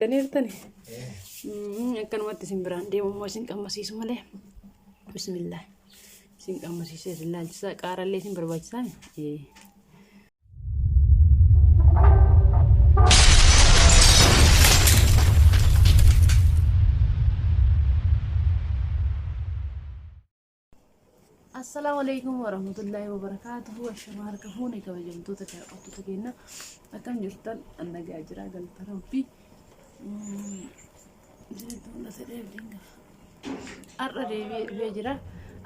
Daniirtani akkanumatti isin biraan deemu immoo isin qammasiisu malee. Bismillah. Isin qammasiisee isin laalchisaa, qaarallee isin barbaachisaa. Assalaamu alaikum warahmatullaahi wabarakaatuhu. Ashama harka fuune, kabajamtoota daawwattoota keenya, akkam jirtan? An nagaa jira, galata Rabbii. Isinitti mul'ata deebiin qaba. Har'a deebi'ee dhufee jira.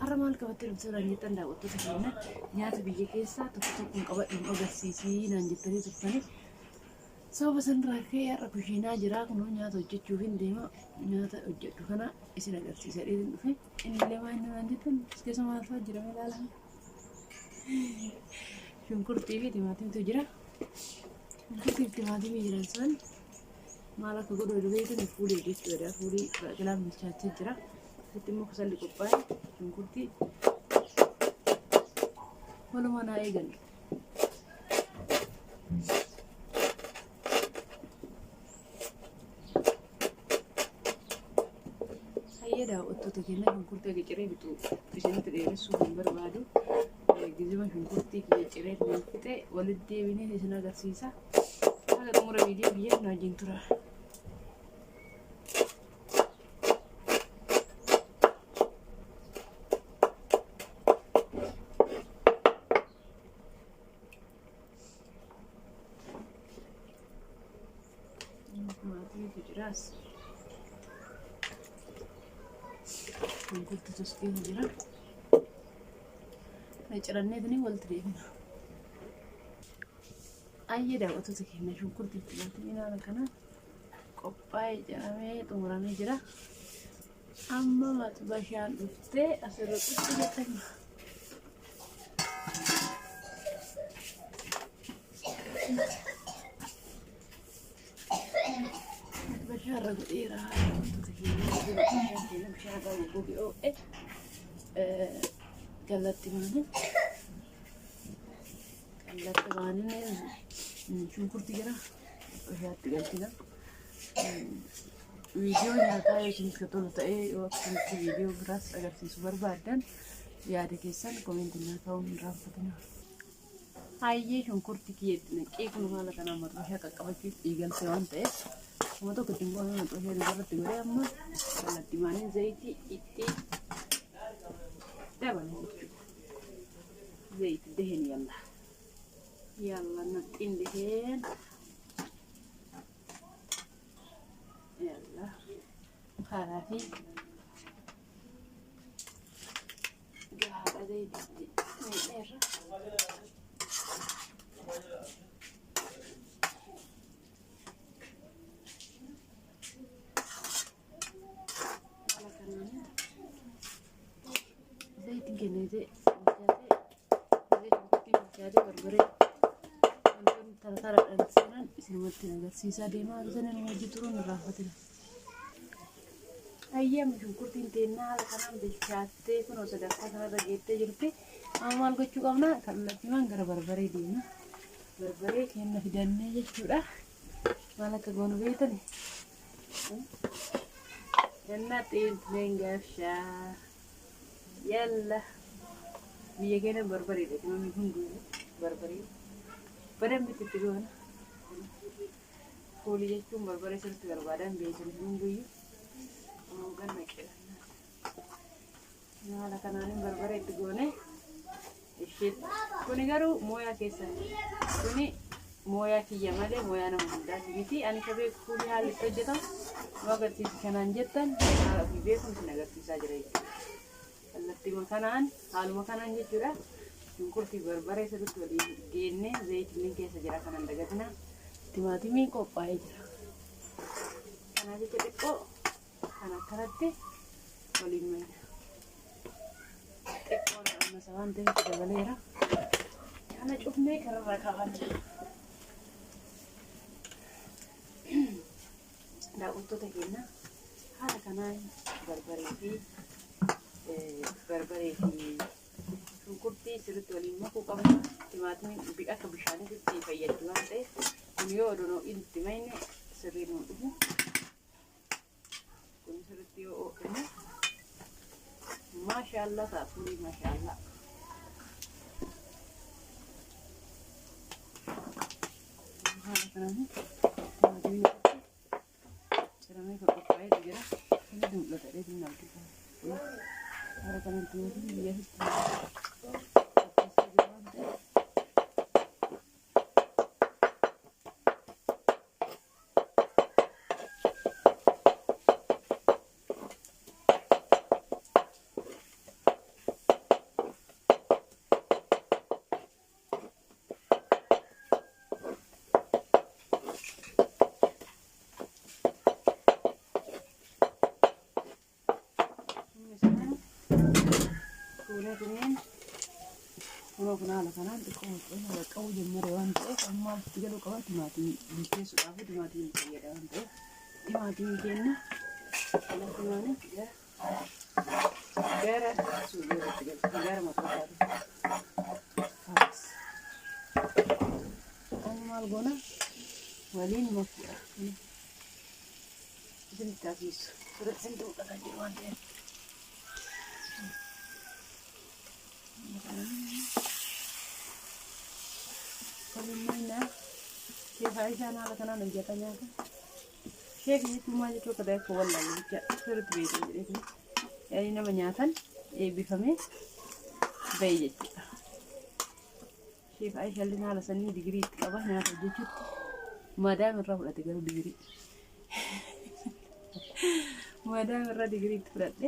Har'a maal qabattee dhufte naan jettan, daawwattoota keenya, nyaata biyya keessaa tokko tokkoon qabadhu nu agarsiisii naan jettanii turtanii. Sababa sanarraa ka'ee har'a kushiinaa jira, kunoo nyaata hojjechuuf hin deema. Nyaata hojjedhu kana isin agarsiisa dheerin dhufe. Inni illee waan inni naan jettan, as keessa maal fa'aa jira mee ilaalaa. Shunkurtii fi timaatimtu jira. Shunkurtii fi timaatimii jiran san maal akka godhu heduu beektan, fuulii hojjechuudha. Fuulii baaqelaan bilchaachaa jira. Asitti immoo kasalli qophaa'e, shunkurtii walumaa naa eegalle. Hayyee daawwattoota keenya, shunkurtii akka ciree fixu isinitti dheeressuu hin barbaadu. Gizima shunkurtii kiyya ciree fixe walitti deebinee isin agarsiisa. Haga xumura viidiyoo kiyya na wajjin tura. Timaatimiitu jiraas. Shunkurtiitu as keessa jira. Kana ciranneetini walitti deebina. Ayyee daawwattoota keenya, shunkurtii fi timaatimiin haala kanaan qophaa'ee ciramee xumuramee jira. Amma maxbashaan dhuftee asirra xuxxu jettama. Maxbashaa irra godheera, daawwattoota keenya. Bishaan keenya bishaan irraa goggogee oo'e kallattii maanii shunkurtii gara bishaatti galchina. Viidiyoo nyaataa yoo isinitti tolu ta'ee, yoo akkasitti viidiyoo biraas agarsiisu barbaaddan, yaada keessan koomentii naa kaa'uun hin irraanfatinaa. Hayyee, shunkurtii kiyya itti naqee, kun haala kanaan maxxansaa qaqqabachuuf eegalte waan ta'eef, kuma tokko ittiin goone maxxansaa dubarratti godhee, amma kallattii maanii zayitii itti dabala jechuudha. Zayitii deheen, yalla yalla, naxxiin deheen, yalla, karaa fi gahaadha zayitii itti naqeerra. Haala kanaan zayitiin keenya bilchaatee, shunkurtiin bilchaatee, barbaree wantoonni tara taraadhaan seenan isinumatti agarsiisaa deemaa jiran hojii turuun irraanfatina. Ayyaama shunkurtiin teennaa haala kanaan bilchaattee kunoo sadarkaa kanarra geettee jirti. Amma maal gochuu qabna? Kallattiimaan gara barbaree deemna. Barbaree keenya fidannee jechuudha. Maal akka goonu beektani? Jannatiin gaafshaa. Yalla. Biyya keenya barbareedha. Qimamni hunduu barbaree. Badambitti itti goona. Foolii jechuun barbaree sirriitti barbaadan beekan hunduyyuu. Ganna qeeranna. Haala kanaan barbaree itti goone isheetti. Kuni garuu mooyaa keessa. Kuni mooyaa kiyya malee mooyaa nama hundaati miti. Ani ka beeku fuulii haalli itti hojjetamu nu agarsiisi kanaan jettan, haala ofii beekuun isin agarsiisaa jira jechuudha. Kallattiima kanaan, haaluma kanaan jechuudha. Shunkurtii barbaree sirriitti waliin geennee, zayitiin keessa jira kanan dagatina. Timaatimiin qophaa'ee jira. Kanaa jecha xiqqoo kan akkanatti waliin mayna. Xiqqoon ammas waan ta'eef dabaleera. Kana cufnee kararraa kaa'anna. Daawwattoota keenya, haala kanaan barbaree fi shunkurtii sirriitti waliin makuu qabna. Timaatimiin akka bishaaniitti fayyaddi waan ta'eef, kun yoo odoo itti mayne sirrii nu dhufu. Maashaallah ta'a fuulii maashaallah. Haala kanaan timaatimni ciramee kan qophaa'etu jira. Inni mul'ata dheedhiin namti. Haala kanaan timaatimni biyya asitti qopheessee jiru waan ta'eef. Fuulee kunoo kun haala kanaan xiqqoo qaqqabuu ጀመረ waan ta'eef amma itti galuu qaba. Timaatimii bilcheessuudhaaf timaatimiin fayyada waan ta'eef timaatimii kenna kallattimaanii gara suuqii galcha, gara maxxansaati. Amma maal goona? Waliin makuudha. Isinitti taasisu. Sirriitti mul'ataa jiru waan ta'eef. Waliin sheefaa isaan haala kanaan hojjeta nyaata. Sheef jechuun maal jechuu akka ta'e akka wallaalu jecha sirriitti beekuu jedheetu. Yaani nama nyaatan eebbifamee bahe jechuudha. Sheef Aishaallee haala sanii digirii itti qaba nyaata hojjechuutti. Madaam irraa fudhate garuu digirii. Madaam irraa digirii itti fudhadhe.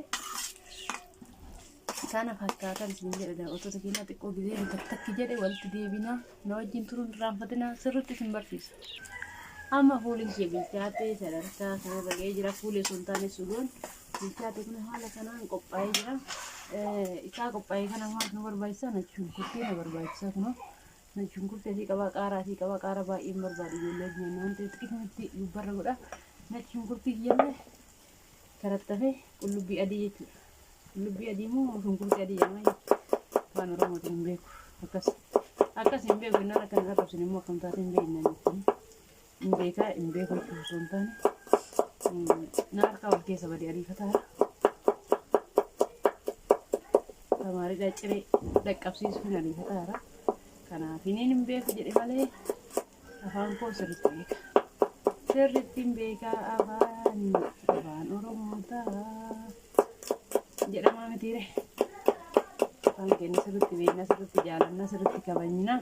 Kana fakkaatan isin jedha daawwattoota keenya. Xiqqoo gisee takki jedhe walitti deebinaa, na wajjin turuun irraanfatinaa, sirriitti isin barsiisa. Amma fuuliin kee bilchaatee sadarkaa kanarra ga'ee jira. Fuulii osoo hin taane sugoon bilchaate kun haala kanaan qophaa'ee jira. Isaa qophaa'ee kana maal nu barbaachisa? Na shunkurtii na barbaachisa kunoo. Na shunkurtii asii qabaa, qaaraa asii qabaa, qaaraa baay'een barbaadu ijoollee wajjin waan ta'eef xiqqisumatti gubbarra godha. Na shunkurtii kiyyallee karattafee qullubbii adii jechuudha. Qullubbii adii moo shunkurtii adii jedhama jechuudha. Afaan Oromootiin hin beeku. Akkas akkas hin beeku innaan akkana arrabsin immoo akkam taate hin beekna jechuudha. Hin beekaa hin beeku jechuudha osoo hin taane. Na harkaa wal keessa badee ariifataadha. Tamaariidha ciree dhaqqabsiisuun ariifataadha. Kanaaf hin beeku jedhe malee afaan koo sirriitti beeka. Sirriitti hin beekaa afaan Oromootaa jedhamaa mitiire. Afaan keenya sirriitti beekna, sirriitti jaalanna, sirriitti kabajna,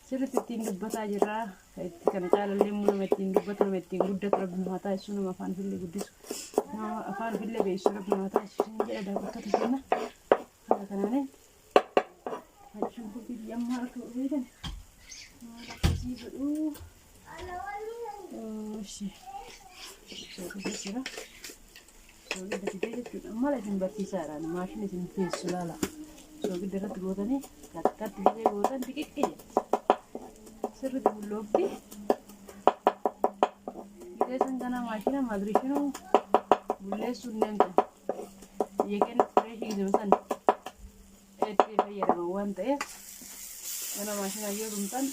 sirriitti ittiin dubbataa jirra. Itti kana caalallee immoo nama ittiin dubbatu, nama ittiin guddatu Rabbi nu haa taasisu, nama afaan ofillee guddisu, nama afaan ofillee beeksisu Rabbi nu haa taasisu jedha daawwattoota keenya. Haala kanaanin shunkurtii biyya ammaa akka beekan maal akkasii godhu. Ishi soogidda jira. Soogidda fidee jechuudha. Mala isin barsiisaadhaan maashina isin feessu laala. Soogidda irratti gootanii takkatti gisee gootan xixiqqi jetti. Sirriitti bulloofti. Gisee san kana maashina maadirishinuu bulleessuu hin danda'u. Biyya keenya fireeshii gisee san itti fayyadaman waan ta'eef mana maashinaa yoo tumtan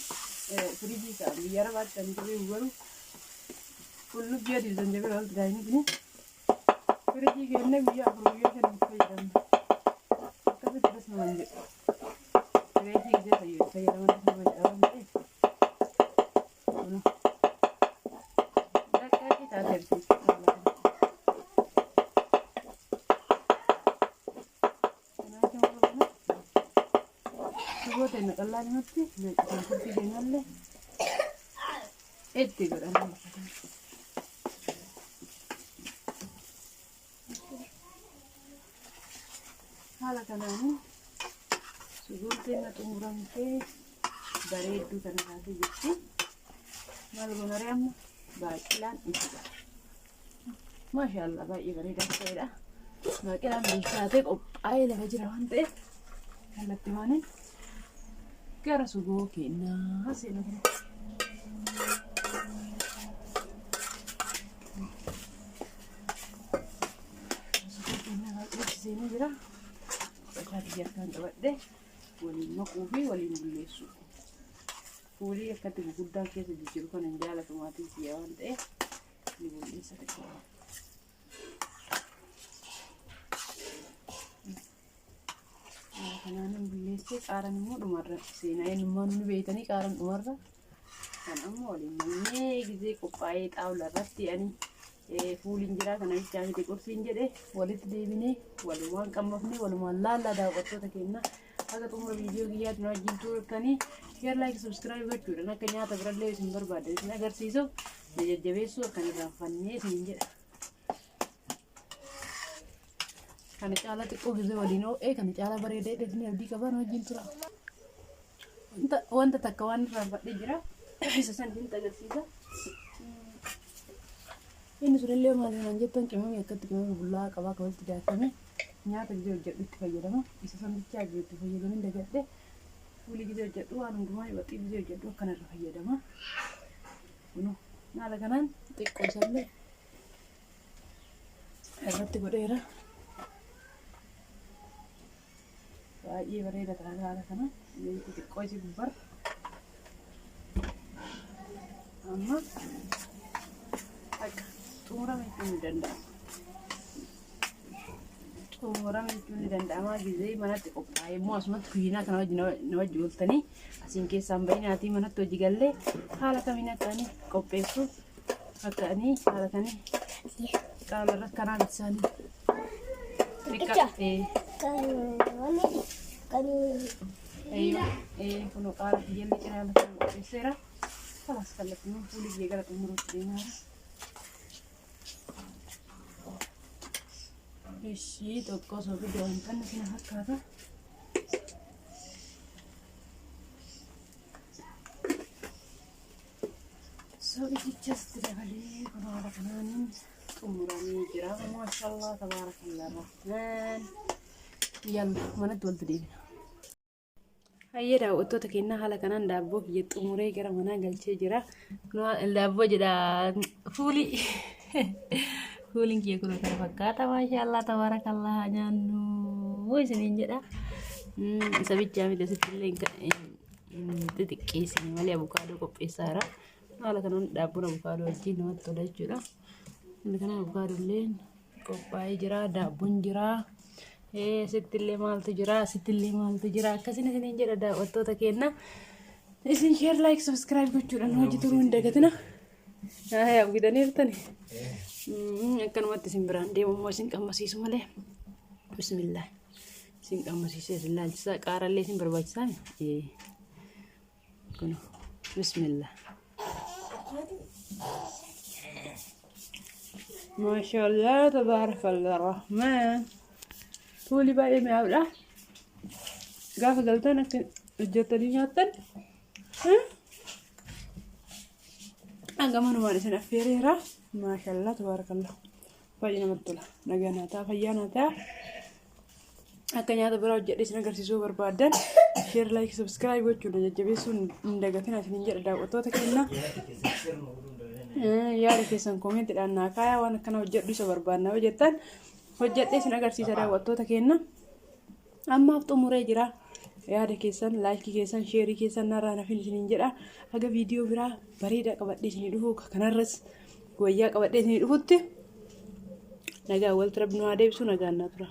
firiijii isaa biyya arabaatti kan turee garuu qullubbii adii zanjabila walitti daa'imni kuni firiijii kennee guyyaa 4 guyyaa 5 itti fayyadamna. Akkasitti bas nama hin jedhu. Fireeshii gisee fayyadaman nama jedha waan ta'eef. Daqqaaqii taateerti jechuudha. Sugoo ta'e qal'aanumatti shunkurtii keenyallee itti godhanna. Haala kanaan sugoon keenya xumuramtee bareedduu kana taatee jirti. Maal goonaree amma baaqilaan itti godha. Maashaallah baay'ee bareedaa ta'edha. Baaqilaan bilchaatee qophaa'ee lafa jira waan ta'eef kallattiiwwan gara sugoo keenyaa seena kana. Sugoo keenyaa baay'ee seenee jira. Qodaa biyya akkaan qabadhe waliin makuu fi waliin bulleessu. Fuulii akkatti gurguddaan keessa jijjiiru kan hin jaalatu maatiin kiyya waan ta'eef ni bulleessa xiqqoo. Galchee qaaraan immoo dhumarra seenaa eenyummaa nu beeytanii qaaraan dhumarra. Kan ammoo waliin mannee gizee qophaa'ee xaawula irratti ani fuuliin jiraa kana bichaa miti qursiin jedhe walitti deebinee walumaan qammafnee walumaan laallaa. Daawwattoota keenya, haga xumura viidiyoo kiyyaatti nu wajjin turtanii share, like, subscribe gochuudhaan akka nyaata birallee isin barbaaddan isin agarsiisuuf na jajjabeessuu akkan irraanfannee isin jedha. Kana caalaa xiqqoo gizee waliin ho'ee kana caalaa bareedee dhufnee abdii qaban wajjin tura. Wanta takka waan irraanfadhee jira. Isa san isinitti agarsiisa. Inni sunillee maal naan jettan, qimamii akkatti qimamii bullaa qabaa kan walitti daakame nyaata gizee hojjedhu itti fayyadama. Isa san bichaa gizee itti fayyadamin dagadhe. Fuulii gizee hojjedhu, waan hundumaa waxii gizee hojjedhu akkana irra fayyadama. Kunoo haala kanaan xiqqoo isallee irratti godheera. Baay'ee bareeda ta'a haala kana. Zayitii xiqqoo isii gubbarra. Amma akka xumurame jechuun ni danda'ama. Xumurame jechuun ni danda'ama. Gizee manatti qophaa'ee immoo asumatti kuyyinaa kana wajji na wajji ooltanii asiin keessaan bahinaatii manatti hojii gallee haala kamiin akka ani qopheessu, akka ani haala kanii xaawula irratti kanaan isaanii. Riqicha. Kan Ee, kun qaara kiyyallee cinaa lafa qopheesseera. Kalaas kallattii fuulli kiyya gara xumuruutti deemaa jira. Ishii tokko osoo guddaa waan qabne kana fakkaata. Soogiddichas dabalee kun haala kanaan xumuramee jira. Maashaallah, tabaarakallah rahmaan. Yalla, manatti walitti deebina. Hayyee daawwattoota keenyaa, haala kanaan daabboo kiyya xumuree gara manaa galchee jira. Daabboo jedha, fuulii. Fuuliin kiyya kun kana fakkaata. Maashaallah, tabaarakallah, nyaannu isiniin jedha. Isa bichaa miti, asitti illee xixiqqeessine malee abukaadoo qopheessaa jira. Haala kanaan daabboon abukaadoo wajjin namatti tola jechuudha. Inni kana abukaadoo illee qophaa'ee jira. Daabboon jira. Asitti illee maaltu jira? Asitti illee maaltu jira? Akkasina isiniin jedha daawwattoota keenya. Isin share, like, subscribe gochuudhaan hojii turuu hin dagatina. Hawwitaniirtani. Akkanumatti isin biraan deemu immoo isin qammasiisu malee. Bismillah. Isin qammasiisee isin laalchisaa, qaarallee isin barbaachisaa. Kun bismillah. Maashaallah, tabaarakallah rahmaan. Fuuli baay'ee mi'aawudha. Gaafa galtan akka hojjettanii nyaattan. Hanga manumaan isin affeereera. Maashaallah, tabaarakallah. Baay'ee namatti tola. Nagaa naa ta'a, fayyaa naa ta'a. Akka nyaata biraa hojjedhee isin agarsiisuu barbaaddan share, like, subscribe gochuun jajjabeessuun hin dagatina isiniin jedha daawwattoota keenya. Yaada keessan koomentiidhaan naa kaayaa. Waan akkana hojjedhu isa barbaadna yoo jettan hojjedhee isin agarsiisa daawwattoota keenya. Ammaaf xumuree jira. Yaada keessan, like keessan, share keessan narraa nafin isiniin jedha. Haga viidiyoo biraa bareedaa qabadhee isinii dhufu, kanarras wayyaa qabadhee isinii dhufutti nagaa walitti rabbi nu haa deebisu, nagaan naa tura.